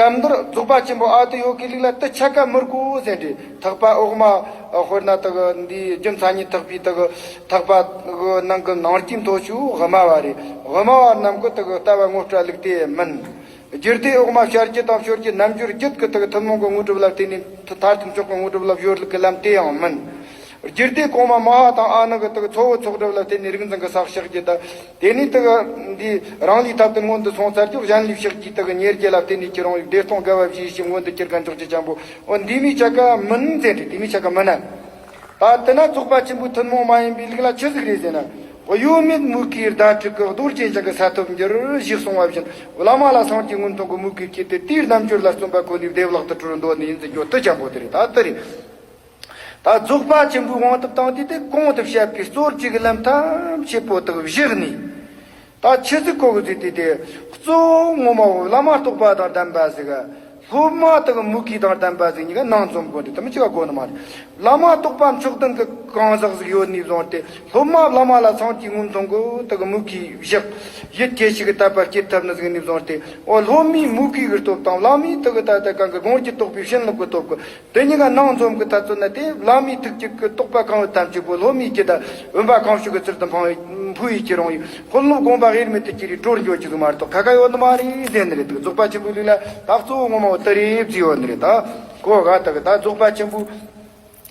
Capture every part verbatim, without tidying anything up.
སྐབས་འདིར་རྫོགས་པ་ཆེན་པོ་ཨ་ཏི་ཡོ་གི་ལུགས་ལ་དེ་ཆ་ག་མི་དགོས་ཟེར་ཏེ། ཐེག་པ་འོག་མ། དཔེར་ན་དེ་གི་འདི་རྒྱུ་མཚན་ཉིད་ཐེག་པའི་དེ་གི་ཐེག་པ་གི་ནང་གི་ནང་རྐྱེན་མཐོ་ཤོས་དབུ་མ་བ་རེད། དབུ་མ་བ་རྣམས་ཀྱི་དེ་གི་ལྟ་བ་ངོ་སྤྲོད་ལུགས་དེ་མིན། རྒྱུད་སྡེ་འོག་མ་བཤད་རྒྱུད་དང་སྤྱོད་རྒྱུད་རྣལ་འབྱོར་རྒྱུད་ཀྱི་དེ་གི་ཐུན་མོང་གི་དངོས་གྲུབ་ལ་བརྟེན་ནས་མཐར་ཐུག་མཆོག་གི་དངོས་གྲུབ་ལ་སྦྱོར་ལུགས་ཀྱི་ལམ་དེ་ཡང་མིན། རྒྱུད་སྡེ་གོང་མ་མ་ཧཱ་དང་ཨ་ནུ་གི་དེ་གི་ཚོགས་དབུ་ཚོགས་སྒྲུབ་ལ་བརྟེན་ནས་རིག་འཛིན་གྱི་ས་གཤེགས་རྒྱུད་དང་། དེ་ནས་དེ་གི་འདི་རང་ལུས་ཐབས་དང་མངོན་དུ་སོང་ཚར་རྒྱུ་གཞན་ལུས་གཤེགས་རྒྱུད་དེ་གི་ཉེར་བརྒྱད་ལ་བརྟེན་ནས་ཁྱེད་རང་བདེ་སྟོང་དགའ་བ་བཞི་བཞི་མངོན་དུ་གྱུར་ག་འཇོག་རྒྱུ་ཅན་པོ། འོ་འདི་མི་ཆ་ག་མིན་ཟེར་ཏེ། འདི་མི་ཆ་ག་མིན་ན། ད་དེ་ན་རྫོགས་པ་ཆེན་པོའི་ཐུན་མོང་མ་ཡིན་པའི་ལུགས་ལ་ཆི་ཟིག་རེད་ཟེར་ན། གཡོ་མེད་མུ་གེའི་ཟླ་དྲུག་གི་རྡོ་རྗེ་འཆང་གི་ས་ཐོབ་འགྱུར་ཞེས་གསུངས་པ་བཞིན། བླ་མ་ལ་སངས་རྒྱས་མངོན་མཐོང་གི་མུ་གེས་བསྐྱེད་དེ། དེའི་རྣལ་འབྱོར་ལ་བརྩོན་པ་ཁོ་ནའི་བདེ་བླག་ཏུ་གྲོལ་འདོད་ནི་ཡིན་ཟེར་རྒྱུ་དེ་ཅན་པོ་དེ་རེད། ད་དེ་རེད། ད་རྫོགས་པ་ཆེན་པོའི་དབང་དུ་བཏང་དུས་དེ་གོང་དུ་བཤད་པའི་རྩོད་བཅུག་གི་ལམ་ཐམས་ཅད་པོ་དག་བཞག་ནས། ད་ཆི་ཟིག་གོ་གི་ཟེར་དུས་དེ། གཙོ་བོ་ངོ་མ་བོ་བླ་མ་རྟོགས་པ་དང་ལྡན་པ་ཟིག་སློབ་མ་དག་མུ་གེ་དང་ལྡན་པ་ཟིག་གཉིས་ཀ་ནང་འཛོམས་དགོས་འདུག་དེ་མི་གཅིག་ག་གོ་ནི་མ་རེད། བླ་མ་རྟོགས་པ་མཆོག་ལྡན་གྱི་གང་ཟག་ཟིག་ཡོད་ནས་བཟུང་སྟེ། སློབ་མ་བླ་མ་ལ་སངས་རྒྱས་མངོན་མཐོང་གི་དག་མུ་གེ་བཞག་ཡིད་ཁྱེད་ཞིག་གི་དད་པ་སྐྱེད་ཐབས་ནི་ཟིག་ནས་བཟུང་སྟེ། འོ་སློབ་མའི་མུ་གེ་གི་སྟོབས་དང་བླ་མའི་དག་གི་ད་ལྟ་གང་གི་དགོངས་ཀྱི་རྟོགས་པའི་བྱིན་རླབས་ཀྱི་སྟོབས་ཀྱི། དེ་གཉིས་ཀ་ནང་འཛོམས་ཀྱི་ཐད་ཚོད་ན། དེ་བླ་མའི་ཐུགས་བསྐྱེད་ཀྱི་རྟོགས་པ་གང་ཡོད་ཐམས་ཅད་པོ་སློབ་མའི་རྒྱུད་དང་བུམ་པ་གང་བྱུང་གི་ཚུལ་དུ་འཕང་བའི་འཕོ་བའི་ཁྱེད་རང་ཡིན། དཔོན་སློབ་དགོངས་པ་དབྱེར་མེད་དུ་གྱུར་པའི་གྲོལ་འགྱོ་རྒྱུ་ཟིག་མ་གཏོགས་ཁ་ཁ་ཡོད་ནི་མ་རེད་ཟེར་ནི་རེད། དེ་རྫོགས་པ་ཆེན་པོའི་ལུགས་ལ་ད་གཙོ་བོ་ངོ་མ་བོ་དེ་རེད་བཟླས་ཡོད་ནི་རེད། ད་གོ་ག་དག་ད་རྫོགས་པ་ཆེན་པོའི་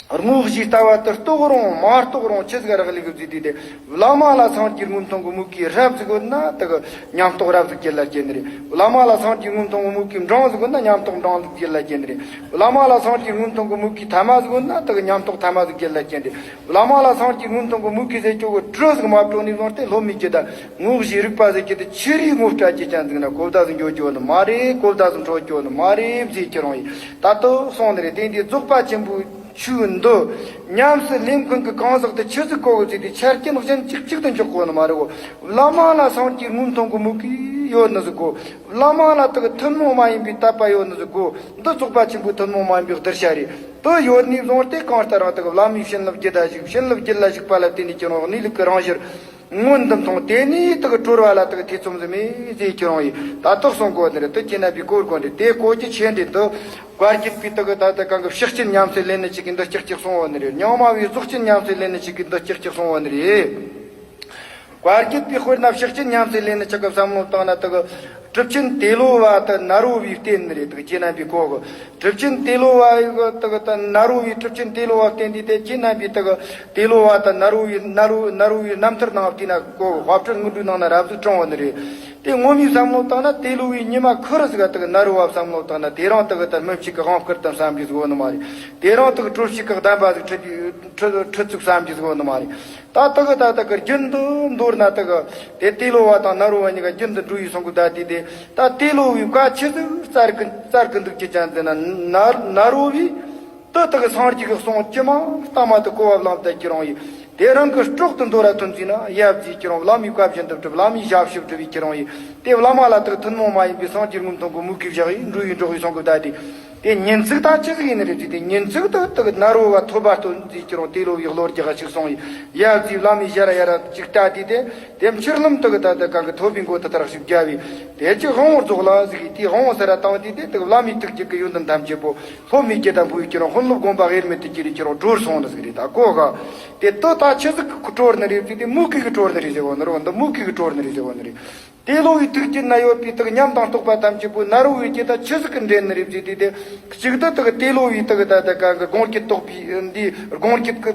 དངོས་གཞིའི་ལྟ་བ་དེ་རྟོགས་རུང་མ་རྟོགས་རུང་ཆི་ཟིག་རག་ལས་གི་བཟླས་དུས་དེ། བླ་མ་ལ་སངས་རྒྱས་མངོན་མཐོང་གི་མུ་གེ་རབ་ཟིག་ཡོད་ན་དེ་གི་ཉམས་རྟོགས་རབ་ཟིག་རྒྱུད་ལ་སྐྱེ་ནི་རེད། བླ་མ་ལ་སངས་རྒྱས་མངོན་མཐོང་གི་མུ་གེ་འབྲིང་ཟིག་ཡོད་ན་ཉམས་རྟོགས་འབྲིང་ཟིག་རྒྱུད་ལ་སྐྱེ་ནི་རེད། བླ་མ་ལ་སངས་རྒྱས་མངོན་མཐོང་གི་མུ་གེ་ཐ་མ་ཟིག་ཡོད་ན་དེ་གི་ཉམས་རྟོགས་ཐ་མ་ཟིག་རྒྱུད་ལ་སྐྱེ་ནི་རེད། བླ་མ་ལ་སངས་རྒྱས་མངོན་མཐོང་གི་མུ་གེ་ཟེར་རྒྱུ་གི་དྲི་ཟིག་མ་བྲོ་ནས་བཟུང་སྟེ། སློབ་མའི་རྒྱུད་དང་དངོས་གཞིའི་རིག་པ་ཟེར་རྒྱུ་དེ་ཆི་རིགས་ངོ་སྤྲད་རྒྱུ་ཅན་ཟིག་ན་གོ་བརྡ་ཟིག་འགྱོ་རྒྱུ་ཡོད་ནི་མ་རེད། གོ་བརྡ་ཟིག་འཕྲོད་རྒྱུ་ཡོད་ནི་མ་རེད་བཟླས་ཁྱེད་རང་ཡིན། ད་ལྟོ་གསུངས་ནི་རེད། དེ་འདི་རྫོགས་པ་ཆེན་པོའི་ཆོས་འདི་ཉམས་སུ་ལེན་མཁན་གྱི་གང་ཟག་དེ་ཆི་ཟིག་གོ་གི་ཟེར་དུས། ཆ་རྐྱེན་གཞན་གཅིག་གཅིག་ཏུ་འཇོག་དགོས་ནི་མ་རེད་གོ། བླ་མ་ལ་སངས་རྒྱས་མངོན་མཐོང་གི་མུ་གེ་ཡོད་ནི་ཟིག་གོ། བླ་མ་ལ་དག་ཐུན་མོང་མ་ཡིན་པའི་དད་པ་ཡོད་ནི་ཟིག་གོ། འདི་རྫོགས་པ་ཆེན་པོའི་ཐུན་མོང་མ་ཡིན་པའི་གདུལ་བྱ་རེད། དེ་ཡོད་ནས་བཟུང་སྟེ་གང་ལྟར་རང་དག་བླ་མའི་བྱིན་རླབས་རྒྱུད་ལ་ཞུགས། བྱིན་རླབས་རྒྱུད་ལ་ཞུགས་པ་ལ་བརྟེན་ནས་ཁྱེད་རང་གནས་ལུགས་ཀྱི་རང་ཞིར་མངོན་དུ་མཐོང་། དེ་ནས་དག་གྲོལ་བ་ལ་དག་ཐེ་ཚོམ་ཟིག་མེད་ཟེར་ཁྱེད་རང་ཡིན། ད་ལྟོ་གསུང་གོ་ནི་རེད། དེ་ཁྱེད་རྣམ་པའི་གོ་དགོས་ནི་རེད། དེ་གོ་རྒྱུ་ཆེ་འདྲ་འདུག་བཀའ་བརྒྱུད་པའི་དག་ད་ལྟ་གང་གི་ཕྱག་ཆེན་ཉམས་སུ་ལེན་ནི་ཅིག་གིས་འདི་ཅིག་ཅིག་གསུང་བ་ནི་རེད། རྙིང་མ་བའི་རྫོགས་ཆེན་ཉམས་སུ་ལེན་ནི་ཅིག་གིས་འདི་ཅིག་ཅིག་གསུང་བ་ནི་རེད། བཀའ་བརྒྱུད་པའི་དཔེར་ན་ཕྱག་ཆེན་ཉམས་སུ་ལེན་ནི་ཅིག་གི་བསམ་བློ་བཏང་ན། དག་གྲུབ་ཆེན་ཏེ་ལོ་བ་དང་ནཱ་རོ་བའི་བསྟེན་ནི་རེད། དག་ཁྱེད་རྣམ་པའི་གོ་གི། གྲུབ་ཆེན་ཏེ་ལོ་བ་ཡི་གི་དག་ད་ནཱ་རོ་བའི། གྲུབ་ཆེན་ཏེ་ལོ་བ་བསྟེན་དུས་དེ་ཁྱེད་རྣམ་པའི་དག་ཏེ་ལོ་བ་དང་ནཱ་རོ་བའི། ནཱ་རོ་ནཱ་རོ་བའི་རྣམ་ཐར་ནང་བལྟས་ན་གོ་གི། དཔལ་སྤྲུལ་དངོས་གྲུབ་ནང་ན་རབ་ཟིག་དྲངས་བ་ནི་རེད། དེ་ངོ་མའི་བསམ་བློ་བཏང་ན་ཏེ་ལོ་བའི་ཉི་མ་ཁུ་རུ་ཟིག་ག་དག་ནཱ་རོ་བ་བསམ་བློ་བཏང་ན། དེ་རིང་དག་ད་སྨིན་བྱེད་ཀྱི་དབང་བསྐུར་དམ་བསམ་རྒྱུ་ཟིག་ཡོད་ནི་མ་རེད། དེ་རིང་དག་གྲོལ་བྱེད་ཀྱི་གདམས་པ་ཟིག་ཁྲིད་ཁྲིད་ཁྲིད་ཚུགས་བསམ་རྒྱུ་ཟིག་ཡོད་ནི་མ་རེད། ད་དག་ད་དག་གི་རྒྱུན་དུ་འདོར་ན་དག་དེ་ཏེ་ལོ་བ་དང་ནཱ་རོ་བ་གཉིས་ཀ་རྒྱུན་དུ་འགྲོ་ཡི་སོང་གི་བསྡད་དུས་དེ། ད་ཏེ་ལོ་བའི་བཀའ་ཆི་ཟིག་བཙལ་གི་བཙལ་གི་འདུག་ཅི་ཅང་ཟེར་ན། ནཱ་ནཱ་རོ་བའི་དེ་དག་སངས་རྒྱས་ཀྱི་གསུང་ཇི་མ་གཏམ་མ་དེ་གོ་བ་བླངས་ཏེ་ཁྱེད་རང་ཡིན། དེ་རང་གི་སྲོག་ཏུ་འདོར་ར་ཐོན་ཟིན་ན་ཡབ་ཟེར་ཁྱེད་རང་བླ་མའི་བཀའ་བཞིན་དུ་སྒྲུབ། བླ་མའི་ཞབས་ཕྱི་སྒྲུབ་པའི་ཁྱེད་རང་ཡིན། དེ་བླ་མ་ལ་དག་ཐུན་མོང་མ་ཡིན་པའི་སངས་རྒྱས་མངོན་མཐོང་གི་མུ་གེ་བཞག་ཡིན། འགྲོ་ཡི་འགྲོ་ཡི་སོང་གི་བསྡད་དུས། དེ་ཉིན་ཅིག་ད་ཆི་ཟིག་ཡིན་ནི་རེད་ཟེར་དུས། ཉིན་ཅིག་ད་དག་ནཱ་རོ་བ་ཐོབ་པ་སྟོན་ཟེར་ཁྱེད་རང་ཏེ་ལོ་བའི་གློ་རྒྱག་ཅིག་སོང་ཡི། ཡབ་ཟེར་བླ་མའི་ཞལ་ཡར་ཅིག་བལྟས་དུས་དེ། དེ་ཕྱིར་ལམ་དག་ད་ལྟ་གང་གི་ཐོབ་པའི་མགོ་དེ་ལྟར་ཞིག་རྒྱབ་པས། དེ་ཅིག་དབང་བོ་རྫོགས་ལ་ཟིག་དེ་དབང་བོ་ཟེར་ར་བཏང་དུས་དེ་དག་བླ་མའི་ཐུགས་རྒྱུད་ཀྱི་ཡོན་ཏན་ཐམས་ཅད་པོ་སློབ་མའི་རྒྱུད་དང་འཕོ་བའི་ཁྱེད་རང་། དཔོན་སློབ་དགོངས་པ་དབྱེར་མེད་དུ་གྱུར་པའི་ཁྱེད་རང་གྲོལ་སོང་ནི་ཟིག་རེད། ད་གོ་ག། དེ་ལྟོ་ད་ཆི་ཟིག་གི་གྲོལ་ནི་རེད་ཟེར་དུས། མུ་གེ་གི་གྲོལ་ནི་རེད་ཟེར་བ་ནི་རེད། འདི་མུ་གེ་གི་གྲོལ་ནི་རེད་ཟེར་བ་ནི་རེད། ཏེ་ལོ་བའི་ཐུགས་རྒྱུད་ན་ཡོད་པའི་དག་ཉམས་དང་རྟོགས་པ་ཐམས་ཅད་པོ་ནཱ་རོ་བའི་རྒྱུད་དང་ཆི་ཟིག་གི་འབྲེལ་ནི་རེད་ཟེར་དུས་དེ། གཅིག་ཏུ་དག་ཏེ་ལོ་བའི་དག་ད་ད་ག་གི་དགོངས་རྒྱུད་རྟོགས་པའི་འདི་དགོངས་རྒྱུད་ཀྱི་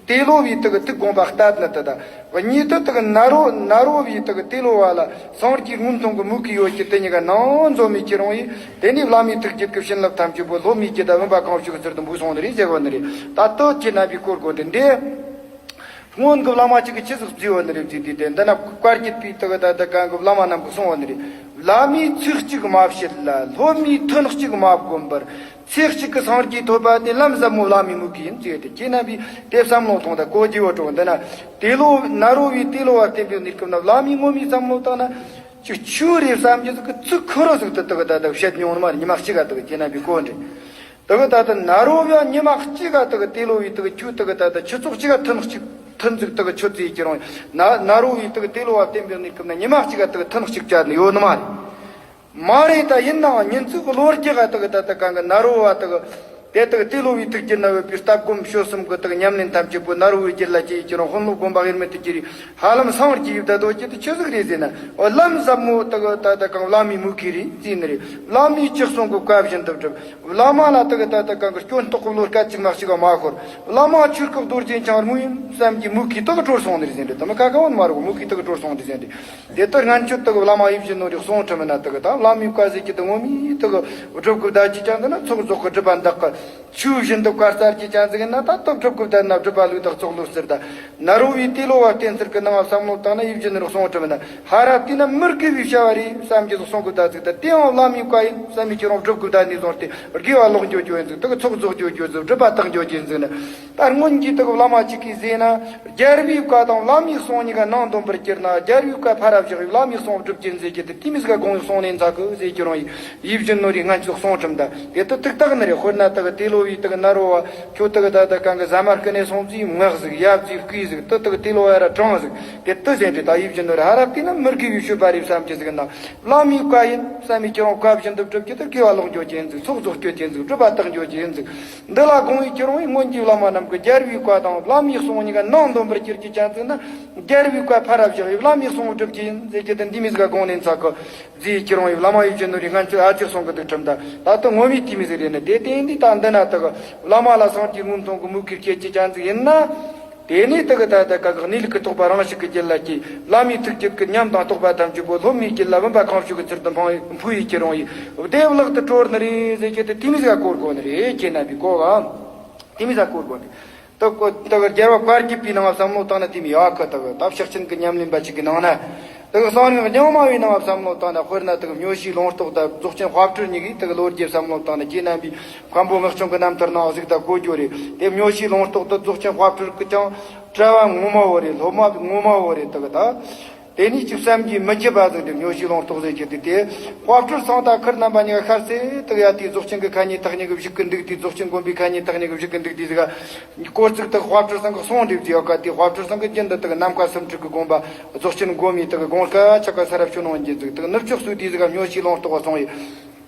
ཏེ་ལོ་བའི་དག་ཐུགས་དགོངས་པ་གཏད་ནི་དེ་དང་། གཉིས་དུ་དག་ནཱ་རོ་ནཱ་རོ་བའི་དག་ཏེ་ལོ་བ་ལ་སངས་རྒྱས་མངོན་མཐོང་གི་མུ་གེ་ཡོད་ཀྱི་དེ་གཉིས་ཀ་ནང་འཛོམས་མི་ཁྱེད་རང་ཡིན། དེ་ནས་བླ་མའི་ཐུགས་རྒྱུད་ཀྱི་བྱིན་རླབས་ཐམས་ཅད་པོ་སློབ་མའི་རྒྱུད་དང་བུམ་པ་གང་བྱུང་གི་ཚུལ་དུ་འཕོ་སོང་ནི་རེད་ཟེར་བ་ནི་རེད། ད་ལྟོ་ཁྱེད་རྣམ་པའི་གོ་དགོས་དེ་འདི། སྔོན་གྱི་བླ་མ་གཅིག་གིས་ཆི་ཟིག་བརྫིས་ཡོད་ནི་རེད་ཟེར་དུས་དེ། འདི་ན་བཀའ་བརྒྱུད་པའི་དག་ད་ད་གང་གི་བླ་མ་རྣམས་ཀྱིས་གསུངས་ཡོད་ནི་རེད། བླ་མའི་ཚིག་གཅིག་མ་བཤད་ལ། སློབ་མའི་ཐུན་གཅིག་མ་བསྒོམས་པར། ཚེ་གཅིག་གི་སངས་རྒྱས་ཐོབ་པ་དེ་ལམ་ཟབ་མོ་བླ་མའི་མུ་གེ་ཡིན་ཟེར་ཏེ། ཁྱེད་རྣམ་པས་དེ་བསམ་བློ་ཐོངས་དང་། གོ་རྒྱུ་བོ་དྲུག་འདི་ན། ཏེ་ལོ་ནཱ་རོ་བའི་ཏེ་ལོ་བ་བསྟེན་པའི་གནས་སྐབས་ན། བླ་མའི་ངོ་མའི་བསམ་བློ་བཏང་ན། ཅིག་ཆོས་རེད་བསམ་རྒྱུ་ཟིག་གི་ཚིག་ཁུ་རུ་ཟིག་དེ་དག་ད་ལྟ་བཤད་མྱོང་ནི་མ་རེད། ཉི་མ་གཅིག་ག་དག་ཁྱེད་རྣམ་པས་གོ་འདྲི། དེ་གི་ད་ལྟ་ནཱ་རོ་བ་ཉི་མ་གཅིག་ག་དེ་གི་ཏེ་ལོ་བའི་དེ་གི་ཆུ་དེ་གི་ད་ལྟ་ཆུ་ཚོད་གཅིག་ག་ཐུན་གཅིག་ཐུན་ཟིག་དེ་གི་ཆུ་བརྫིས་ཀྱི་རུང་། ན་ནཱ་རོ་བའི་དེ་གི་ཏེ་ལོ་བ་བསྟེན་པའི་གནས་སྐབས་ན་ཉི་མ་གཅིག་ག་དེ་གི་ཐུན་གཅིག་བཅད་ནི་ཡོད་ནི་མ་རེད། མ་རེད། ད་ཡིན་ནའང་ཉིན་ཚིག་གི་ལོ་རྒྱུས་ཀ་དག་ད་ད་གང་གི་ནཱ་རོ་བ་དག་དེ་དག་དེ་ལོ་བའི་ཐུགས་རྒྱུད་ན་ཡོད་པའི་ལྟ་སྒོམ་སྤྱོད་གསུམ་གི་དག་ཉམས་ལེན་ཐམས་ཅད་པོ་ནཱ་རོ་བའི་རྒྱུད་ལ་སྐྱེས་ཡི་ཁྱེད་རང་དཔོན་སློབ་དགོན་པ་དབྱེར་མེད་དུ་གྱུར་ཡི་ཧ་ལམ་སངས་རྒྱས་ཡི་བདག་རྡོ་རྗེ་དེ་ཆི་ཟིག་རེད་ཟེར་ན། འོ་ལམ་ཟབ་མོ་དག་ད་ད་གང་བླ་མའི་མུ་གེ་རེད་ཟེར་ནི་རེད། བླ་མའི་ཅི་གསུང་གི་བཀའ་བཞིན་དུ་བསྒྲུབས། བླ་མ་ལ་དག་ད་ད་གང་གི་སྐྱོན་རྟོག་གི་བློ་སྐད་ཅིག་མ་གཅིག་མ་ཤོར། བླ་མ་ཆོས་སྐུ་རྡོ་རྗེ་འཆང་རྨུགས་ཡུམ་བསམ་གྱི་མུ་གེ་དག་གྲོལ་སོང་ནི་རེད་ཟེར་ནི་རེད། དེ་མི་ཁ་ཁ་བོ་མ་རེད། མུ་གེ་དག་གྲོལ་སོང་ནི་རེད་ཟེར་ནི་རེད། དེ་ལྟར་སྔན་ཆད་དག་བླ་མ་ཡིད་བཞིན་ནོར་བུའི་གསུང་ཁྲིད་མི་ན་དག་ད་བླ་མའི་བཀའ་ཟེར་གྱི་དག་ངོ་མའི་དག་སྒྲུབ་དགོས་ད་ཅི་ཅང་འདི་ན་ཚོགས་རྫོགས་ཀྱི་སྒྲུབ་པ་འདག་གི། ཆོས་བཞིན་དུ་བཀའ་སྩལ་གྱི་ཅང་ཟིག་ན་ད་སྟོབས་སྒྲུབ་དགོས་ད་ན་སྒྲུབ་པ་ལུགས་དག་ཚོགས་ལུགས་ཟེར་ད། ནཱ་རོ་བའི་ཏེ་ལོ་བ་བསྟེན་ཚུལ་གྱི་ནང་བསམ་བློ་བཏང་ན་ཡིད་བཞིན་ནོར་བུའི་གསུང་ཁྲིད་མི་ན་ཧ་ར་དེ་ན་མི་དགེ་བའི་བྱ་བ་རེད་བསམ་གྱི་གསུང་དགོས་ད་ཟིག་ད། དེའང་བླ་མའི་བཀའ་ཡིན་བསམ་མི་ཁྱེད་རང་སྒྲུབ་དགོས་ད་ནས་བཟུང་སྟེ་དགེ་བ་ལོག་འགྱོ་རྒྱུ་ཡིན་ཟིག་དག་ཚོགས་རྫོགས་འགྱོ་རྒྱུ་ཡིན་ཟིག་དག་ཚོགས་རྫོགས་འགྱོ་རྒྱུ་ཡིན་ཟིག་ན། ད་སྔོན་གྱི་དག་བླ་མ་གཅིག་གིས་ཟེར་ན། རྒྱལ་བའི་བཀའ་དང་བླ་མའི་གསུང་གཉིས་ཀ་ནང་འདོན་པར་གྱུར་ན། རྒྱལ་བའི་བཀའ་ཕ་རབ་བཞག་པའི་བླ་མའི་གསུང་སྒྲུབ་ཀྱིན་ཟེར་གྱི་དེ་དེ་མི་ཟིག་ག་དགོངས་གསུང་ནས་འཛག་གི་ཟེར་གྱི་རང་ཡིན། ཡིད་བཞིན་ནོར་བུའི་སྔན་ཆད་གསུང་ཁྲིད་ད་དེ་ད་ཐུགས་ཐག་ནི་རེད། དཔེར་ན་དག་དེ་ལོ་བའི་དག་ནཱ་རོ་བ་ཁྱོད་དག་ད་ད་གང་གི་ཟ་མ་སྐུ་ནས་སོང་ཟིག་ངག་ཟིག་ཡབ་ཟིག་བསྐུལ་ཟིག་ད་དག་དེ་ལོ་བ་ར་དྲང་ཟིག་དེ་ད་ཟེར་དེ་ད་ཡིད་བཞིན་ནོར་བུ་ཧ་ར་དེ་ན་མི་དགེ་བའི་སྤྱོད་པ་རེད་བསམ་གྱི་ཟིག་ན། བླ་མའི་བཀའ་ཡིན་བསམ་མི་ཁྱེད་རང་བཀའ་བཞིན་དུ་སྒྲུབ་ཀྱི་ད་དགེ་བ་ལོག་འགྱོ་གྱི་ཡིན་ཟིག་ཚོགས་རྫོགས་སྐྱོད་ཀྱི་ཡིན་ཟིག་སྒྲུབ་པ་དག་འགྱོ་གྱི་ཡིན་ཟིག་འདི་ལ་དགོངས་པའི་ཁྱེད་རང་ཡིན་སྔོན་གྱི་བླ་མ་རྣམས་ཀྱི་རྒྱལ་བའི་བཀའ་དང་བླ་མའི་གསུང་གཉིས་ཀ་ནང་འདོན་པར་གྱུར་གྱི་ཅང་ཟིག་ན། རྒྱལ་བའི་བཀའ་ཕ་རབ་བཞག་པའི་བླ་མའི་གསུང་སྒྲུབ་ཀྱི་ཡིན་ཟེར་གྱི་དེ་འདི་མི་ཟིག་ག་དགོངས་ནས་འཛག་གི་ཟེར་ཁྱེད་རང་ཡིན། བླ་མ་ཡིད་བཞིན་ནོར་བུའི་སྔན་ཆད་ཨ་ཅེ་གསུང་གི་འདུག་ཁྲིམས་ད་ད་ལྟ་ངོ་མའི་དེ་མི་ཟིག་རེད་ནི་དེ་དེ་འདི་ད་འདི་ན་དག་བླ་མ་ལ་སངས་རྒྱས་ངོ་མཐོང་གི་མུ་གེ་སྐྱེ་གྱི་ཅང་ཟིག་ཡིན་ན། དེ་ནས་དག་ད་ད་ག་གནས་ལུགས་ཀྱི་རྟོགས་པ་རང་ཞིག་གི་རྒྱུད་ལ་སྐྱེས། བླ་མའི་ཐུགས་རྒྱུད་ཀྱི་ཉམས་དང་རྟོགས་པ་ཐམས་ཅད་པོ་སློབ་མའི་རྒྱུད་ལ་བུམ་པ་གང་བྱུང་གི་ཚུལ་དུ་འཕངས་འཕོས་ཡི་ཁྱེད་རང་ཡིན། བདེ་བླག་ཏུ་གྲོལ་ནི་རེད་ཟེར་གྱི་དེ་དེ་མི་ཟིག་ག་གོ་དགོས་ནི་རེད། ཁྱེད་རྣམ་པས་གོ་ག་དེ་མི་ཟིག་ག་གོ་དགོས་ནི། དག་གོ་དག་རྒྱལ་བ་བཀའ་བརྒྱུད་པའི་ནང་བསམ་བློ་བཏང་ན་དེ་མི་ཡག་གི། དག་ད་ཕྱག་ཆེན་གྱི་ཉམས་ལེན་པ་ཞིག་གི་ནང་ན། དག་གསང་སྔགས་རྙིང་མ་བའི་ནང་བསམ་བློ་བཏང་ན། དཔེར་ན་དག་མྱོས་བྱའི་ལུང་རྟོགས་དང་རྫོགས་ཆེན་དཔལ་སྤྲུལ་གཉིས་ཀྱི་དག་ལོ་རྒྱུས་བསམ་བློ་བཏང་ན་ཁྱེད་རྣམ་པས་མཁན་པོ་ངག་ཆུང་གི་རྣམ་ཐར་ནང་གཟིགས་དང་གོ་རྒྱུ་རེད། དེ་མྱོས་བྱའི་ལུང་རྟོགས་དང་རྫོགས་ཆེན་དཔལ་སྤྲུལ་གྱི་ཅང་གྲྭ་བ་ངོ་མ་བོ་རེད། སློབ་མ་ངོ་མ་བོ་རེད། དག་ད། དེ་ནས་ཅིག་བསམ་གྱིས་མི་ཁྱབ་པ་ཟིག་འདུག་མྱོས་བྱའི་ལུང་རྟོགས་ཟེར་གྱི་འདུག་དེ་དཔལ་སྤྲུལ་ཚང་དང་ཁུར་རྣམ་པ་གཉིས་ཀ་ཤར་ཚེ་དག་ཡ་དེའི་རྫོགས་ཆེན་གྱི་ཁ་ཉིན་ཐག་ཉེ་གི་བཞུགས་ཀྱི་འདུག་དེའི་རྫོགས་ཆེན་དགོན་པའི་ཁ་ཉིན་ཐག་ཉེ་གི་བཞུགས་ཀྱི་འདུག་དེ་ཟིག་ག་སྐོར་ཚིག་དག་དཔལ་སྤྲུལ་ཚང་གི་གསུང་འདེབས་ཀྱི་ཡོད་ཀ་དེ་དཔལ་སྤྲུལ་ཚང་གི་རྒྱུན་དུ་དག་ནམ་མཁའ་སུམ་ཁྲི་གི་དགོན་པ་རྫོགས་ཆེན་དགོན་མིའི་དག་དགོངས་ཀ་ཆ་ག་ས་རབ་ཆུ་ནང་འགྱེད་ཟིག་དག་ནུབ་ཕྱོགས་སུ་དེ་ཟིག་ག་མྱོས་བྱའི་ལུང་རྟོགས་པ་སོང་ཡི།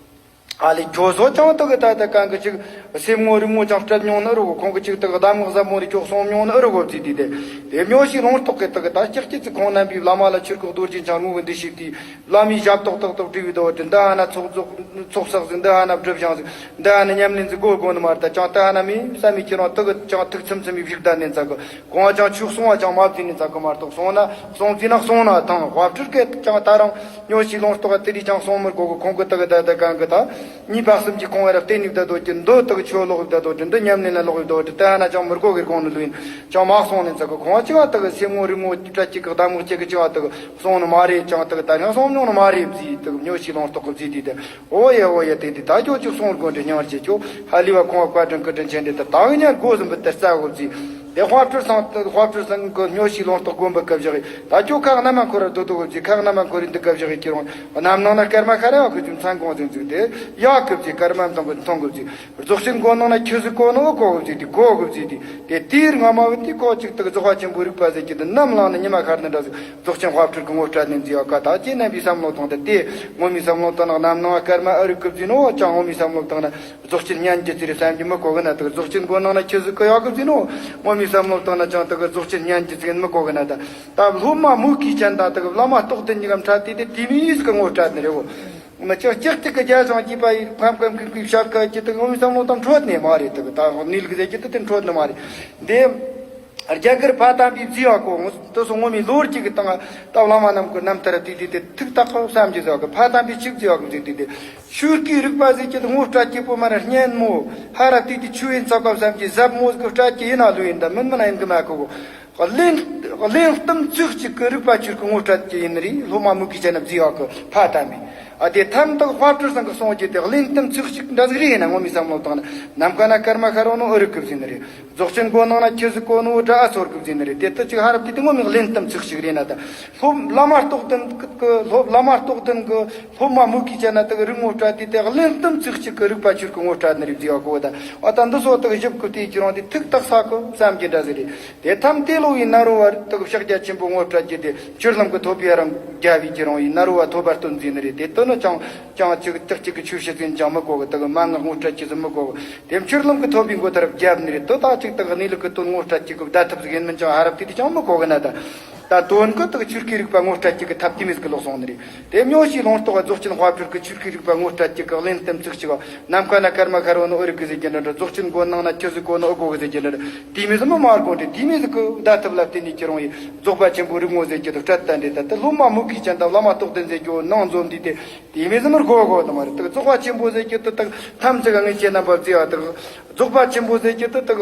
ཨ་ལས་ཁྱོད་ཚོ་ཅང་དག་གི་ད་ལྟ་གང་གི་ཅིག་སེམས་ངོ་རིག་ངོ་ཅང་སྤྲད་མྱོང་ནི་ཨེ་རེད་གོ། ཁོང་གི་ཅིག་དག་གདམས་ངག་ཟབ་མོ་རེ་ཁྱོད་གསུང་མྱོང་ནི་ཨེ་རེད་གོ་བརྩིས་དུས་དེ། དེ་མྱོས་བྱའི་ལུང་རྟོགས་ཀྱི་དག་གི་ད་ལྕགས་ཀྱི་ཚིག་ཁོང་རྣམ་པའི་བླ་མ་ལ་ཆོས་སྐུ་རྡོ་རྗེ་འཆང་ངོ་བོ་འདི་ཞིག་དེའི་བླ་མའི་ཞབས་ཏོག་ཏག་ཏག་བྲིས་པའི་དོ་དེ་འདི་ཧ་ན་ཚོགས་རྫོགས་ཚོགས་བསགས་ཟིག་འདི་ཧ་ན་སྒྲུབ་བཞེངས་ཟིག་འདི་ཧ་ན་ཉམས་ལེན་ཟིག་དགོས་དགོས་ནི་མ་རེད། ད་ཅང་ད་ཧ་ན་མི་བསམ་མི་ཁྱེད་རང་དག་གི་ཅང་ཐུགས་ཚིམ་ཚིམ་མི་བཞུགས་ད་ནས་འཛག་གི། གོང་ཅང་ཆོས་གསུང་བ་ཅང་མ་བརྩིས་ནས་འཛག་གི་མ་གཏོགས། གསུང་ན་གསུང་བརྩིས་ན་གསུང་ན་ཐང་། དཔལ་སྤྲུལ་སྐད་ཅང་ད་རང་མྱོས་བྱའི་ལུང་རྟོགས་པ་དེ་རིགས་ཅང་གསུང་མི་དགོས་གི། ཁོང་གི་དག་ད་ད་གང་གི་ད་གཉིས་པ་གསུམ་གྱི་ཁོང་བ་ར་བརྟེན་ནས་ད་དོ་ཀྱི་འདི་དག་ཆོས་ལོག་ད་དོ་ཀྱི་འདི་ཉམས་ལེན་ལ་ལོག་ད་དོ་ཀྱི་ད་ན་ཅང་མི་དགོས་གི་དགོངས་ནི་ལུས་ཡིན། ཅང་མ་གསུང་ནས་འཛག་གི། ཁོང་ཅི་བ་དག་སེམས་ངོ་རིག་ངོ་སྤྲད་ཀྱི་གི་གདམས་ངག་ཅིག་གི་ཅི་བ་དག་གསུང་ནི་མ་རེད། ཅང་དག་ད་རང་གསུང་མྱོང་ནི་མ་རེད་བརྩིས། དག་མྱོས་བྱའི་ལུང་རྟོགས་གི་བརྩིས་དུས་དེ། ཨོ་ཡ་ཨོ་ཡ། དེ་དེ་ད་ཁྱོད་ཅིག་གསུང་དགོས་འདྲི་སྙིང་རྗེ། ཁྱོད་ཧ་ལས་པ་ཁོང་བ་བཀའ་དྲིན་སྐུ་དྲིན་ཆེན་འདྲི་ད་ད་གི་ཉར་དགོས་ཟིན་པའི་དེ་རྩ་དགོས་བརྩིས། དེ་དཔལ་སྤྲུལ་ཚང་དཔལ་སྤྲུལ་ཚང་གི་མྱོས་བྱའི་ལུང་རྟོགས་དགོན་པའི་སྐབས་བཞག་གི་ད་ཁྱོད་ཁག་རྣམ་པ་འཁོར་ར་སྡོད་དོ་གི་བརྩིས། ཁག་རྣམ་པ་འཁོར་རི་འདི་སྐབས་བཞག་གི་ཁྱེད་རང་རྣམ་སྣང་ན་སྐར་མ་ཤར་ཡག་གི་བརྩིས། མཚན་གང་ཟིན་བརྩིས་དེ་ཡག་གི་བརྩིས། སྐར་མ་མཚན་གི་མཐོང་གི་བརྩིས། རྫོགས་ཆེན་སྒོ་ནང་ན་ཁྱི་ཟིག་གོ་ནོ་གོ་གི་བརྩིས་དེ་གོ་གི་བརྩིས་དེ། དེ་དེའི་སྔ་མ་བུ་དེ་ཁོ་ཅིག་དག་རྫོགས་པ་ཆེན་པོའི་རིག་པ་ཟེར་གྱི་འདི་ནམ་ལངས་ནས་ཉི་མ་ཤར་ནི་འདྲ་ཟིག་རྫོགས་ཆེན་དཔལ་སྤྲུལ་གྱི་ངོ་སྤྲད་ནས་འཛིན་ཡོད་ཀ་ད་ཁྱེད་རྣམ་པའི་བསམ་བློ་བཏང་སྟེ། དེ་ངོ་མའི་བསམ་བློ་བཏང་ན་རྣམ་སྣང་སྐར་མ་ཨ་རིག་གི་བརྩིས་ནོ། ཅང་ངོ་མའི་བསམ་བློ་བཏང་ན་རྫོགས་ཆེན་སྙན་བརྒྱུད་ཟེར་བསམ་གྱི་མི་གོ་གི་ན་དག་རྫོགས་ཆེན་སྒོ་ནང་ན་ཁྱི་ཟིག་གི་ཡག་གི་བརྩིས་ནོ། ངོ་མའི་བསམ་བློ་བཏང་ན་ཅང་དག་རྫོགས་ཆེན་སྙན་བརྒྱུད་ཟེར་མི་གོ་གི་ན་ད། ད་སློབ་མ་མུ་གེའི་སྤྱན་ད་དག་བླ་མ་རྟོགས་ལྡན་གཉིས་ཀ་འཕྲད་དེ་དེ་དེ་མིའི་ཟིག་གི་ངོ་སྤྲད་ནི་རེད་བོ། མི་ཅག་ཅག་ཅིག་གི་རྒྱ་ཞང་གྱིས་པ་ཡི་ཕམ་ཁམ་ཁུག་ཁུག་བཤད་ཁ་ཅི་དག་ངོ་མའི་བསམ་བློ་དང་འཕྲོད་ནས་མ་རེད། དག་ད་ནིལ་གི་ཟེར་གྱི་དེ་དེ་འཕྲོད་ནི་མ་རེད། འདི་རྒྱ་གར་ཕ་དམ་པའི་རྫི་བ་གོ་ངོ་དེ་སོ་ངོ་མའི་ལོ་རྒྱུས་ཀྱི་སྟེང་ད་བླ་མ་རྣམས་ཀྱི་རྣམ་ཐར་དེ་དེ་དེ་ཐུགས་ཐག་གོ་བསམ་གྱི་ཟེར་བ་གི་ཕ་དམ་པའི་ཆིག་རྫི་བ་གི་ཟེར་དེ་དེ་ཆོས་སྐུའི་རིག་པ་ཟེར་གྱི་དེ་ངོ་སྤྲད་གྱི་པོ་མ་ར་སྙན་མོ་ཧ་ར་དེ་དེ་ཆོས་ཡིན་ཚགས་པ་བསམ་གྱི་ཟབ་མོ་ཟིག་སྤྲད་གྱི་ཡིན་ན་ལོས་ཡིན་ད་མིན་མིན་ན་ཡིན་གི་མ་གོ་གོ། གླེང་གླེང་གཏམ་ཚིག་གཅིག་གི་རིག་པ་ཆོས་སྐུ་ངོ་སྤྲད་ཀྱི་ཡིན་རེད། སློབ་མ་མུ་གེ་བྱས་ན་བརྫི་བ་གི་ཕ་དམ་པས། ཨ་དེ་ཐམ་དག་དཔལ་སྤྲུལ་ཚང་གི་གསུང་རྒྱུ་དེ་གླེང་གཏམ་ཚིག་གཅིག་འདྲ་ཟིག་རེད། ཡིན་ན་ངོ་མའི་བསམ་བློ་བཏང་ན་ནམ་མཁའ་ན་སྐར་མ་ཤར་རོ་ནོ་ཨུ་རུ་ཀི་བརྫི་ནི་རེད། རྫོགས་ཆེན་སྒོ་ནང་ན་ཁྱི་ཟིག་གོ་ནོ་དགྲ་ཨ་སོར་གི་བརྫི་ནི་རེད། དེ་ལྟ་ཅིག་ཧ་རབ་དེ་དེ་ངོ་མའི་གླེང་གཏམ་ཚིག་གཅིག་རེད་ན་ད། སློབ་བླ་མ་རྟོགས་ལྡན་གི་སློབ་བླ་མ་རྟོགས་ལྡན་གི་སློབ་མ་མུ་གེ་བྱས་ན་དག་རིག་ངོ་སྤྲད་དེ་དེ་གླེང་གཏམ་ཚིག་གཅིག་གི་རིག་པ་ཆོས་སྐུ་ངོ་སྤྲད་ནི་རེད་བརྫི་བ་གོ་ད། ཨ་ད་འདི་སོ་དག་ཞིབ་གི་དེ་ཁྱེད་རང་དེ་ཐུགས་ཐག་ས་གི་བསམ་གྱི་འདྲ་ཟིག་རེད། དེ་ཐམ་དེ་ལོ་བའི་ནཱ་རོ་བ་དག་ཕྱག་རྒྱ་ཆེན་པོ་ངོ་སྤྲད་ཀྱི་དེ་ཆོས་ལམ་གྱི་ཐོབ་པའི་རང་རྒྱལ་བའི་ཁྱེད་རང་ཡིན་ནཱ་རོ་བ་ཐོབ་པར་སྟོན་བརྫི་ནི་རེད། དེ་ལྟ་ན། ཅང་ཅང་ཅིག་ཏག་ཅིག་གི་ཆོས་བཤད་ཟིན་ཅང་མི་གོ་གི། དག་མན་ངག་ངོ་སྤྲད་ཅི་ཟིན་མི་གོ་གི། དེ་ཕྱིར་ལམ་གི་ཐོབ་པའི་མགོ་ལྟར་བརྒྱབ་ནི་རེད། དོ་ད་ཅིག་དག་གནས་ལུགས་ཀྱི་དོན་ངོ་སྤྲད་ཅིག་གི་བརྡ་ཐབས་ཟིག་ཡིན་མིན་ཅང་ཧ་རབ་དེ་དེ་ཅང་མི་གོ་གི་ན། ད་ད་དོན་གི་དག་ཆོས་སྐུའི་རིག་པ་ངོ་སྤྲད་ཅིག་གི་ཐབས་དེ་མོ་ཟིག་གི་ལོག་སོང་ནི་རེད། དེ་མྱོ་ཞིག་ལུང་རྟོགས་རྫོགས་ཆེན་དཔལ་སྤྲུལ་གི་ཆོས་སྐུའི་རིག་པ་ངོ་སྤྲད་ཅིག་གི་གླེང་སྟེམ་ཚིག་ཅིག་ནམ་མཁའ་ན་སྐར་མ་ཤར་བ་ནི་འོད་རིག་གི་ཟེར་གྱི་འདྲ་འདྲ། རྫོགས་ཆེན་སྒོ་ནང་ན་ཆི་ཟིག་གོ་ནི་ཨོ་གོ་གི་ཟེར་གྱི་འདྲ་འདྲ། དེ་མོ་ཟིག་མི་མ་དགོ་འདྲ། དེ་མོ་ཟིག་གི་བརྡ་ཐབས་ལ་བརྟེན་ནས་ཁྱེད་རང་ཡིས་རྫོགས་པ་ཆེན་པོའི་རིག་ངོ་ཟེར་གྱི་འདུག་སྤྲད་ད་འདྲ། ད་ལྟ་སློབ་མ་མུ་གེའི་ཅན་དང་བླ་མ་རྟོགས་ལྡན་ཟེར་གྱི་ནང་འཛོམས་འདི་དེ། དེ་མོ་ཟིག་མི་དགོ་གོ་ནི་མ་རེད། དག་རྫོགས་པ་ཆེན་པོ་ཟེར་གྱི་འདུག་དག་ཐམས་ཅད་ཀྱི་ངས་ཁྱེད་རྣམ་པར་བརྩི་བ་དག་རྫོགས་པ་ཆེན་པོ་ཟེར་གྱི་འདུག་དག་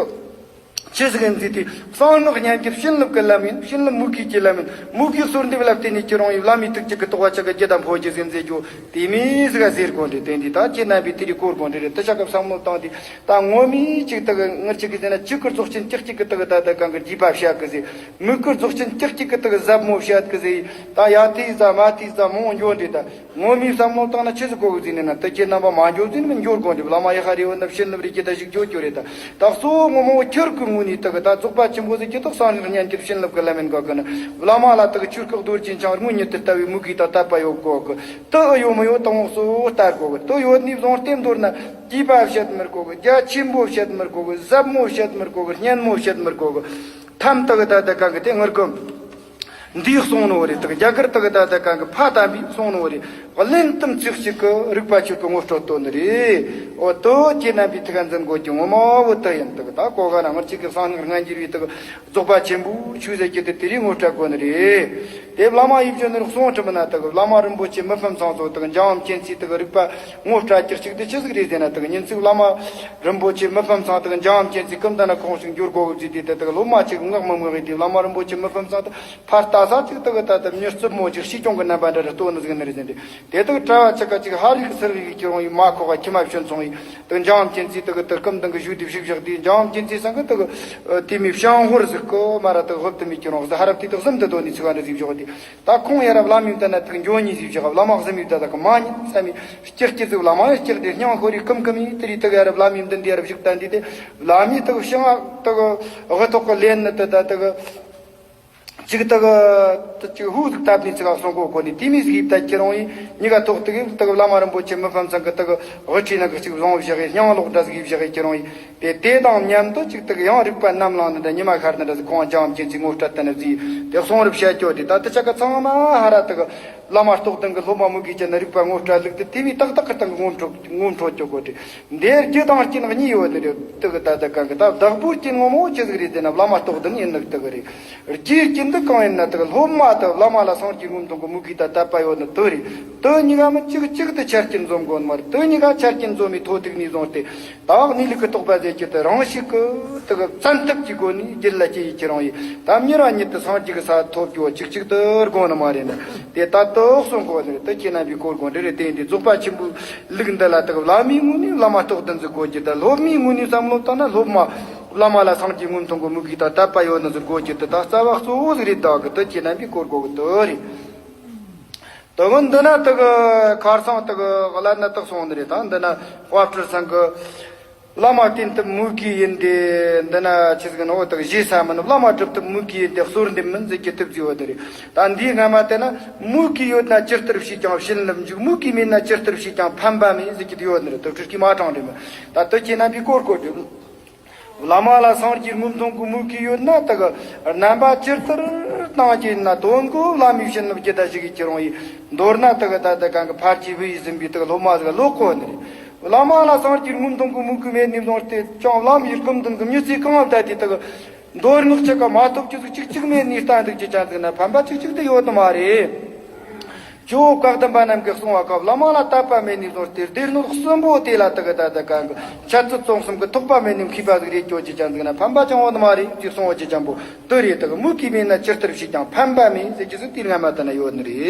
ཆི་ཟིག་ཡིན་ཟེར་དུས། གསང་སྔགས་སྙན་བརྒྱུད་བྱིན་རླབས་ཀྱི་ལམ་ཡིན། བྱིན་རླབས་མུ་གེ་གི་ལམ་ཡིན། མུ་གེའི་གསོལ་འདེབས་ལ་བརྟེན་ནས་ཁྱེད་རང་ཡིས་བླ་མའི་ཐུགས་བསྐྱེད་ཀྱི་རྟོགས་པ་ཅག་གི་རྒྱུད་དམ་འཕོ་རྒྱུ་ཟིན་ཟེར་རྒྱུ་དེ་མོ་ཟིག་ག་ཟེར་དགོ་འདྲ། དེ་འདི་ད་ཁྱེད་རྣམ་པས་དེ་རིགས་གོ་དགོ་འདྲ་རེད། དེ་ཆ་སྐབས་བསམ་བློ་བཏང་དུས་ད་ངོ་མས་ཅིག་དག་ངར་ཅིག་གི་ཟེར་ན། ཅིག་གི་རྫོགས་ཆེན་ཀྱག་ཀྱིག་གི་དག་ད་ད་གང་གི་རྒྱས་པ་བཤད་གི་ཟེར། མུ་གེའི་རྫོགས་ཆེན་ཀྱག་ཀྱིག་གི་དག་ཟབ་མོ་བཤད་གི་ཟེར། ད་ཡ་དེ་ཟ་མ་དེ་ཟ་མོ་འགྱོ་འདྲ། ད་ངོ་མའི་བསམ་བློ་བཏང་ན་ཆི་ཟིག་གོ་གི་ཟིན་ནི་ན། ད་ཁྱེད་རྣམ་པ་མ་འགྱོ་ཟིན་མི་འགྱོ་དགོ་འདྲ། བླ་མ་ཡ་ཧ་རེ་བོ་ནི་བྱིན་རླབས་རེ་ཀྱི་ད་ཞིག་འགྱོ་འགྱོ་རེད། ད་ད་གཙོ་བོ་ངོ་མ་བོ་ཁྱེར་གི་ངོ་ནས་དག་ད་རྫོགས་པ་ཆེན་པོ་ཟེར་གྱི་དག་གསང་སྔགས་སྙན་བརྒྱུད་བྱིན་རླབས་ཀྱི་ལམ་ཡིན་གོ་གི་ན། བླ་མ་ལ་དག་ཆོས་སྐུ་རྡོ་རྗེ་འཆང་དངོས་ཉིད་དུ་ལྟ་བའི་མུ་གེ་དང་དད་པ་ཡོད་གོ་གི། དེ་ཨེ་ཡོད་མི་ཡོད་དང་འོག་སོ་ལྟ་དགོ་གི། དེ་ཡོད་ནས་བཟུང་སྟེ་མདོར་ན་རྒྱས་པ་བཤད་མི་དགོ་གི། རྒྱ་ཆེན་པོ་བཤད་མི་དགོ་གི། ཟབ་མོ་བཤད་མི་དགོ་གི། སྙན་མོ་བཤད་མི་དགོ་གི། ཐམ་དག་ད་ད་གང་གི་དེ་ངར་གི། འདིས་གསུངས་ནོ་རེད། དག་རྒྱ་གར་དག་ད་ད་གང་གི་ཕ་དམ་པས་གསུངས་ནོ་རེད། གླེང་སྟེམ་ཚིག་གཅིག་གི་རིག་པ་ཆོས་ཀྱི་ངོ་སྤྲོད་དོན་ནི་རེད། འོ་དོ་ཁྱེད་རྣམ་པའི་ཐུགས་འཛིན་དགོས་ཀྱི་ངོ་མ་བོ་དེ་ཡིན། དག་ད་གོ་ག་ན་ངར་གཅིག་གི་གསང་སྔགས་སྔ་འགྱུར་བའི་དག་རྫོགས་པ་ཆེན་པོའི་ཆོས་ཟེར་གྱི་དེ་དེ་རིགས་ངོ་སྤྲད་དགོས་ནི་རེད། དེ་བླ་མ་ཡིད་བཞིན་ནོར་གསུང་ཁྲིམས་ན་དག་བླ་མ་རིན་པོ་ཆེ་མི་ཕམ་ཚང་ཚོ་དག་འཇམ་དབྱངས་མཁྱེན་བརྩེ་དག་རིག་པ་ངོ་སྤྲད་ཀྱི་གཅིག་དེ་ཆི་ཟིག་རེད་ཟེར་ན། དག་ཉིན་ཅིག་བླ་མ་རིན་པོ་ཆེ་མི་ཕམ་ཚང་དག་འཇམ་དབྱངས་མཁྱེན་བརྩེ་སྐུ་མདུན་ན་ཁོང་ཞིག་འགྱུར་དགོས་གི་ཟེར་དུས། དེ་དག་སློབ་མ་ཅིག་ངག་མི་མོས་གི་དེ་བླ་མ་རིན་པོ་ཆེ་མི་ཕམ་ཚང་དག་ཕར་ལྟ་ས་ཅིག་དག་ད་ལྟ་མྱུར་རྩུབ་མོ་ཅིག་ཤེས་སྐྱོང་གི་རྣམ་པ་འདྲ་རེ་སྟོན་ནི་ཟིག་ནི་རེད་ཟེར་ཏེ། དེ་དག་གྲྭ་བ་ཅག་ག་ཅིག་ཧ་རིག་སེར་རིག་གི་ཁྱེད་རང་ཡིས་མ་ཁོག་ག་ཁྱི་མ་བྱོན་སོང་ཡིས། དག་འཇམ་དབྱངས་མཁྱེན་བརྩེ་དག་དག་སྐུ་མདུན་གི་བཞུགས་དེ་བཞུགས་བཞག་དེ། འཇམ་དབྱངས་མཁྱེན་བརྩེ་སང་གི་དག་དེ་མི་བྱང་ཧོར་ཟིག་གི་མ་ར་དག་ཧོབ་དུ་མི་ཁྱེད་རང་ཟིག་ཧ་རབ་དེ་དག་གཟིམ་དུ་དོ་ནི་ཚིག་བ་འདྲ་ཟིག་བཞག་དེ། ད་ཁོང་ཡ་རབས་བླ་མའི་མདུན་ན་དག་འགྱོ་ཉིན་ཟིག་བཞག་བླ་མ་གཟིམ་ཡུལ་ད་དག་མ་ཉིན་བསམ་མི་སྐྱག་སྐྱི་ཟིག་བླ་མ་ཡ་སྐྱག་དེ་སྙིང་ཧོ་རི་ཀུམ་ཀུམ་ཡིན། དེ་རི་དག་ཡ་རབས་བླ་མའི་མདུན་དེ་ཡ་རབས་བཞུགས་ད་འདི་དེ། བླ་མའི་དག་ཤིང་ང་དག་དབུ་ཐོག་གི་ལེན་ནི་དེ་ད་དག་ཅིག་དག་ཅིག་ཧུ་ཟིག་བཏབ་ནས་ཚིག་ག་སོང་གོ་གོ་ནི་དེ་མི་ཟིག་ཡིབ་ད་ཁྱེད་རང་ཡིས་གཉིས་ཀ་ཐོག་དག་ཡིབ་དག་བླ་མ་རིན་པོ་ཆེ་མི་ཕམ་ཚང་གི་དག་དབུ་ཁྲིད་ནང་གི་ཅིག་བཟུང་བཞག་གི་སྙིང་ལོག་འདྲ་ཟིག་ཡིབ་བཞག་གི་ཁྱེད་རང་ཡིས། དེ་དེ་དང་མཉམ་དུ་ཅིག་དག་ཡང་རིག་པ་རྣམ་ལངས་ནི་འདྲ་ཉི་མ་ཤར་ནི་འདྲ་ཟིག་ཁོང་འཇམ་དབྱངས་མཁྱེན་བརྩེས་ངོ་སྤྲད་ད་ནི་ཟིག་དེ་གསུང་རབ་བཤད་རྒྱུ་དེ། ད་དེ་ཆ་ག་ཚང་མ་ཧ་ར་དག་བླ་མ་རྟོགས་ལྡན་གི་སློབ་མ་མུ་གེ་ཅན་ནི་རིག་པ་ངོ་སྤྲད་ལུགས་དེ་དེ་བས་ཏག་ཏག་གི་སྟེང་གི་ངོ་འཕྲོད་ངོ་འཕྲོད་རྒྱུ་གོ་དེ། འདིར་རྒྱུ་དང་རྐྱེན་གཉིས་ཡོད་ནི་རེད། དེ་གི་ད་ལྟ་གང་གི་ད་བདག་པོའི་རྐྱེན་ངོ་མ་ཅི་ཟིག་རེད་ཟེར་ན་བླ་མ་རྟོགས་ལྡན་ཡིན་ནི་དེ་གི་རེད། རྒྱུའི་རྐྱེན་འདི་གང་ཡིན་ན་དེ་གི་སློབ་མ་དང་བླ་མ་ལ་སངས་རྒྱས་སྔོན་མཐོང་གི་མུ་གེ་དང་དད་པ་ཡོད་ནི་དེ་རེད། དེ་གཉིས་ཀ་མི་གཅིག་གཅིག་ཏུ་ཆ་རྐྱེན་འཛོམས་དགོས་ནི་མ་རེད། དེ་གཉིས་ཀ་ཆ་རྐྱེན་འཛོམས་མི་ཐོག་ཐུག་ནས་བཟུང་སྟེ། ད་གནས་ལུགས་ཀྱི་རྟོགས་པ་ཟེར་རྒྱུ་དེ་རང་ཤུགས་ཀྱིས་དེ་གི་བཙན་ཐབས་ཀྱི་སྒོ་ནས་རྒྱུད་ལ་སྐྱེ་ཡི་ཁྱེད་རང་ཡིས་ད་མྱུར་བ་ཉིད་དུ་སངས་རྒྱས་ཀྱི་ས་ཐོབ་རྒྱུ་གཅིག་གཅིག་ཏུ་དགོས་ནི་མ་རེད་ན། དེ་ལྟར་དུ་གསུང་དགོས་ནི་རེད། དེ་ཁྱེད་རྣམ་པས་གོ་དགོས་འདྲ་རེད། དེ་ཡིན་དུས་རྫོགས་པ་ཆེན་པོའི་ལུགས་འདི་ལ་དག་བླ་མའི་ངོས་ནས་བླ་མ་རྟོགས་ལྡན་ཟིག་དགོས་རྒྱུ་དང་། སློབ་མའི་ངོས་ནས་བསམ་བློ་བཏང་ན་སློབ་མ་བླ་མ་ལ་སངས་རྒྱས་སྔོན་མཐོང་གི་མུ་གེ་དང་དད་པ་ཡོད་ནི་ཟིག་དགོས་རྒྱུ་དེ་ད་རྩ་བ་གཙོ་བོ་ཟིག་རེད། ད་གི་དེ་ཁྱེད་རྣམ་པས་གོ་དགོས་གི་དེ་རེད། དེ་གི་འདི་ན་དེ་གི་ཁར་སང་དེ་གི་བླ་ན་དེ་གསུངས་ནི་རེད། ད་འདི་ན་དཔལ་སྤྲུལ་ཚང་གི་བླ་མ་བསྟེན་ཐབས་མུ་གེ་ཡིན་ཏེ། འདི་ན་ཆི་ཟིག་ནོ་དེ་གི་ཞེ་ས་མིན། བླ་མ་སྒྲུབ་ཐབས་མུ་གེ་ཡིན་ཏེ་གསོལ་འདེབས་མིན་ཟེར་གྱི་ཐབས་ཟིག་ཡོད་ནི་རེད། ད་འདིའི་སྔ་མ་དེ་ན་མུ་གེ་ཡོད་ན་ཇི་ལྟར་བྱས་ཀྱང་བྱིན་རླབས་འཇུག་མུ་གེ་མེད་ན་ཇི་ལྟར་བྱས་ཀྱང་ཕན་པ་མེད་ཟེར་གྱི་ཡོད་ནི་རེད། དེ་སྤྲུལ་སྐུའི་མ་དྲང་རེད་མོད། ད་དེ་ཁྱེད་རྣམ་པས་གོ་དགོས་རེད། བླ་མ་ལ་སངས་རྒྱས་སྔོན་མཐོང་གི་མུ་གེ་ཡོད་ན་དེ་གི་རྣམ་པ་ཇི་ལྟར་བཏང་རྒྱུ་ཡིན་ན་དོན་གོ་བླ་མའི་བྱིན་རླབས་ཀྱི་ད་ཞིག་གི་ཁྱེད་རང་ཡིས་མདོར་ན་དེ་གི་ད་ད་གང་གི་ཕར་གྱི་བུ་ཡིས་ཟིན་པའི་དེ་གི་སློབ་མ་ཟིག་ལོག་གོ་ནི་རེད། བླ་མ་ལ་སངས་རྒྱས་སྔོན་མཐོང་གི་མུ་གེ་མེད་ནས་བཟུང་སྟེ་ཀྱང་བླ་མའི་སྐུ་མདུན་གི་མྱུར་ཚེ་གང་བསྡད་དེ་དེ་གི་མདོ་སྔགས་ཆ་ག་མ་ཐོབ་རྒྱུ་ཟིག་གཅིག་གཅིག་མེད་ནས་ལྟ་འདུག་རྒྱུ་ཅན་ཟིག་ན་ཕན་པ་གཅིག་གཅིག་ཏུ་ཡོད་ནི་མ་རེད། ཇོ་བོ་བཀའ་གདམས་པ་རྣམས་ཀྱིས་གསུངས་པ་ཀ་བླ་མ་ལ་དད་པ་མེད་ནས་བཟུང་སྟེ་སྡེ་སྣོད་གསུམ་པོ་དེ་ལ་དེ་གི་ད་ད་གང་གི་འཆད་རྩོད་རྩོམ་གསུམ་གི་ཐོགས་པ་མེད་ནས་མཁས་པ་ཟིག་རེད་སྐྱོ་རྒྱུ་ཅན་ཟིག་ན་ཕན་པ་ཅང་ཡོད་ནི་མ་རེད་ཅེས་གསུང་བ་ཅི་ཅན་པོ་དེ་རེད། དེ་གི་མུ་གེ་མེད་ན་ཇི་ལྟར་བྱས་ཀྱང་ཕན་པ་མེད་ཟེར་རྒྱུ་ཟིག་དེའི་སྔ་མ་དེ་ན་ཡོད་ནི་རེད།